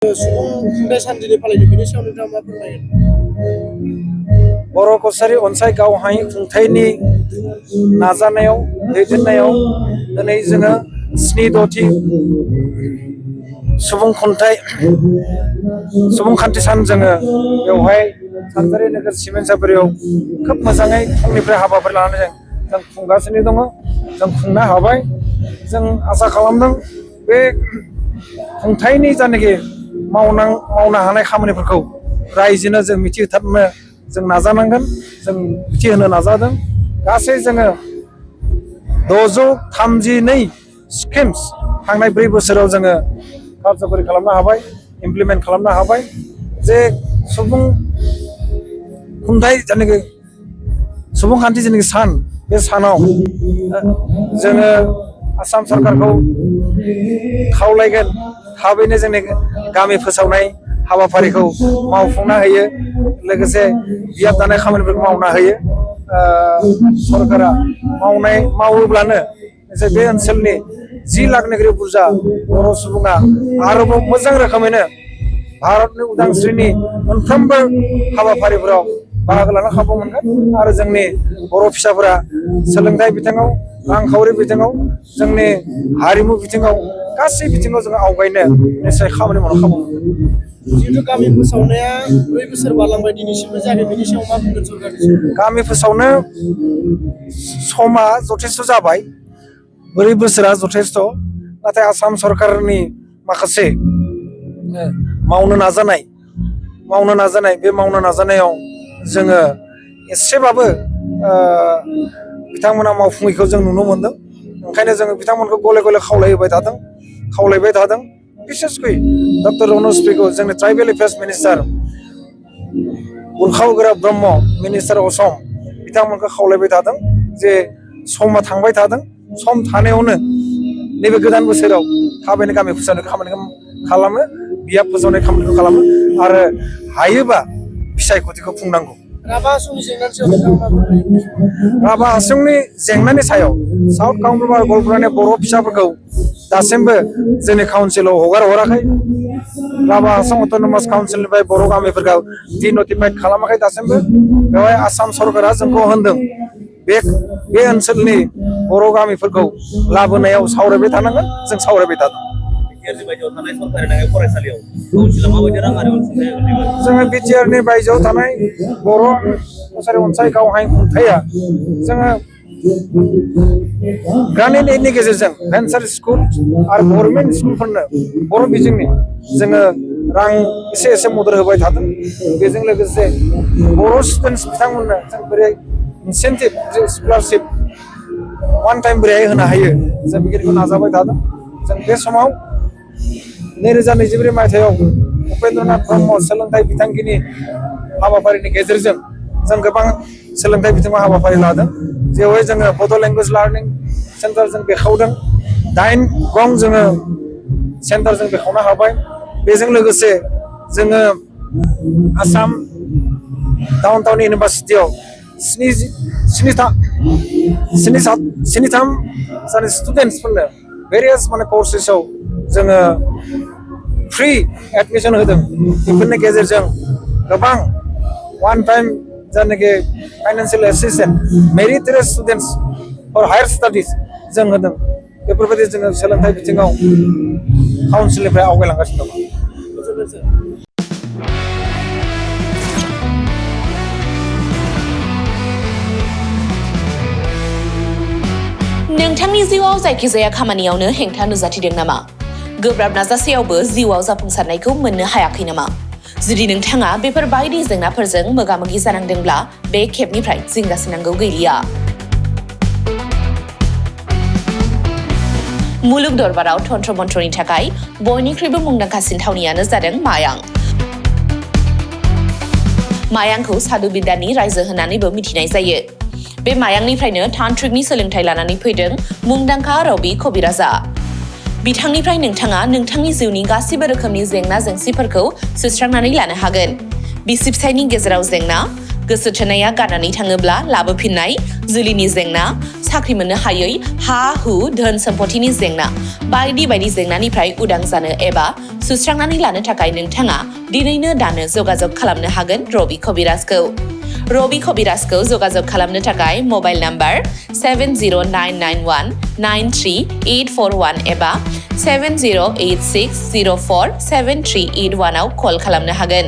सुबुं सानदिनि फालिनाय बेनि सायाव नोंथाङा मा फोरमायगोन? बर' कछारी अनसाय गावहाय खुंथायनि नाजानायाव दैदेननायाव दिनै जोङो 7थि सुबुंखान्थि सान जोङो बेवहाय सानजारि नोगोर सिमेन्ट सापरियाव खोब मोजाङै फुंनिफ्राय हाबाफारि लानानै जों खुंगासिनो दङ। जों खुंनो हाबाय। जों आसा खालामदों बे खुंथायनि जायनाखि मावनो हानाय खामानिफोरखौ रायजोनो जों मिथिहोथारनो जों नाजानांगोन। जों मिथिहोनो नाजादों। गासै जोङो 632 स्किम्स थांनाय 4 बोसोराव जोङो कारज'खारि खालामनो हाबाय, इमप्लिमेन्ट खालामनो हाबाय। जे सुबुंखान्थि जेनाखि सान, बे सानाव जोङो आसाम सरकारखौ खावलायगोन थाबैनो जोंनि गामि फोसावनाय हाबाफारिखौ मावफुंना होयो, लोगोसे बियाब दानाय खामानिफोरखौ मावना होयो। सरकारा मावोब्लानो जे बे ओनसोलनि 10 लाखनिख्रुइ बुरजा बर' सुबुङा आरोबाव मोजां रोखोमैनो भारतनि उदांस्रिनि मोनफ्रोमबो हाबाफारिफोराव बाहागो लानो खाबु मोनगोन आरो जोंनि बर' फिसाफोरा सोलोंथाइ बिथिङाव, रांखावरि बिथिङाव, जोंनि हारिमु बिथिङाव, गासै बिथिङाव जोङो आवगायनो निस्सय खामानि मावनो खाबु मोनगोन। जिहेथु गामि फोसावनाया 4 बोसोर बारलांबाय, दिनैसिमबबो जायाखै, बेनि सायाव मा बुंगोन सरकारनि? गामि फोसावनो समा जथेस्थ' जाबाय। 4 बोसोरा जथेस्थ'। नाथाय आसाम सरकारनि माखासे मावनो नाजानायाव जोङो एसेबाबो बिथांमोना मावफुङैखौ जों नुनो मोनदों। ओंखायनो जोङो बिथांमोनखौ गले खावलायबाय थादों। बिसेसकै डक्टर रनज पेगु, जोंनि ट्राइबेल एफेयार्स मिनिस्टार, उर्खाव गोरा ब्रह्म मिनिस्टार असम, बिथांमोनखौ खावलायबाय थादों जे समा थांबाय थादों, सम थानायावनो नैबे गोदान बोसोराव थाबैनो गामि फोसावनाय खामानिखौ खालामो, बियाब फोसावनाय खामानिखौ खालामो आरो हायोबा फिसायख'थिखौ खुंनांगौ। राभा हासंनि जेंनानि सायाव नोंथाङा मा फोरमायगोन? राभा हासंनि जेंनानि सायाव साउथ काउन्सिल आरो गवालपारानि बर' फिसाफोरखौ दासिमबो जोंनि काउन्सिलाव हगाराखै। राभा हासं अट'नमास काउन्सिलनिफ्राय बर' गामिफोरखौ डिनटिफाइड खालामाखै दासिमबो। बेवहाय आसाम सरकारा जोंखौ होनदों बे ओनसोलनि बर' गामिफोरखौ लाबोनायाव सावरायबाय थानांगोन। जों सावरायबाय थादों। जोङो बिटिआरनि बायजोआव थानाय बर' कछारी अनसाय गावहाय खुंथाया जोङो ग्रान्ट एइडनि गेजेरजों भेन्सार स्कुल आरो गभर्नमेन्ट स्कुलफोरनो बर' बिजोंनि जोङो रां एसे मदद होबाय थादों। बेजों लोगोसे बर' स्टुडेन्टस बिथांमोननो जों बोरै इनसेन्टिभ स्कलारशिप वान टाइम बोरैहाय होनो हायो, जों बेखिनिखौ नाजाबाय थादों। जों बे समाव 2024 मायथाइयाव उपेन्द्रनाथ ब्रह्म सोलोंथाइ बिथांखिनि हाबाफारिनि गेजेरजों जों गोबां सोलोंथाइ बिथिङाव हाबाफारि लादों। जेवहाय जोङो बड' लेंगुवेज लार्निं सेन्टार जों बेखावदों। 9 गं जोङो सेन्टार जों बेखावनो हाबाय। बेजों लोगोसे जोङो आसाम डाउन टाउन इउनिभारसिटियाव 73 स्टुडेन्टसफोरनो भेरियास कर्सेसआव जोङो फ्रि एडमिसन होदों। बेफोरनि गेजेरजों गोबां वान टाइम जायनाखि financial assistance meritorious students for higher studies जों होदों। बेफोरबायदि जोङो सोलोंथाइ बिथिङाव काउन्सिलनिफ्राय आवगायलांगासिनो दं। नोंथांनि जिउआव जायखिजाया खामानियावनो हेंथा नुजाथिदों नामा? गोब्राब नाजासेयावबो जिउआव जाफुंसारनायखौ मोननो हायाखै नामा? जुदि नोंथाङा बेफोर बायदि जेंनाफोरजों मोगा-मोगि जानांदोंब्ला बे खेबनिफ्राय जिंगासिनांगौ गैलिया। मुलुग दरबाराव तन्त्र मन्त्रनि थाखाय बयनिख्रुइबो मुंदांखासिन थावनियानो जादों मायां। मायांखौ सादु बिद्यानि रायजो होननानैबो मिथिनाय जायो। बे मायांनिफ्रायनो तान्त्रिकनि सोलोंथाइ लानानै फैदों मुंदांखा रबि कबिराजा। बिथांनिफ्राय नोंथाङा नोंथांनि जिउनि गासिबो रोखोमनि जेंना-जेंसिफोरखौ सुस्रांनानै लानो हागोन। बिसि फिसायनि गेजेराव जेंना, गोसो थोनाया गारनानै थाङोब्ला लाबोफिननाय, जुलिनि जेंना, साख्रि मोननो हायै, हा-हु, धोन सम्पथिनि जेंना बायदि बायदि जेंनानिफ्राय उदां जानो एबा सुस्रांनानै लानो थाखाय नोंथाङा दिनैनो दानो जगाजग खालामनो हागोन रबि कबिराजखौ। रबि कबिराजखौ जगाजग खालामनो थाखाय मबाइल नाम्बार 7099193841 एबा 7086047381 आव कल खालामनो हागोन।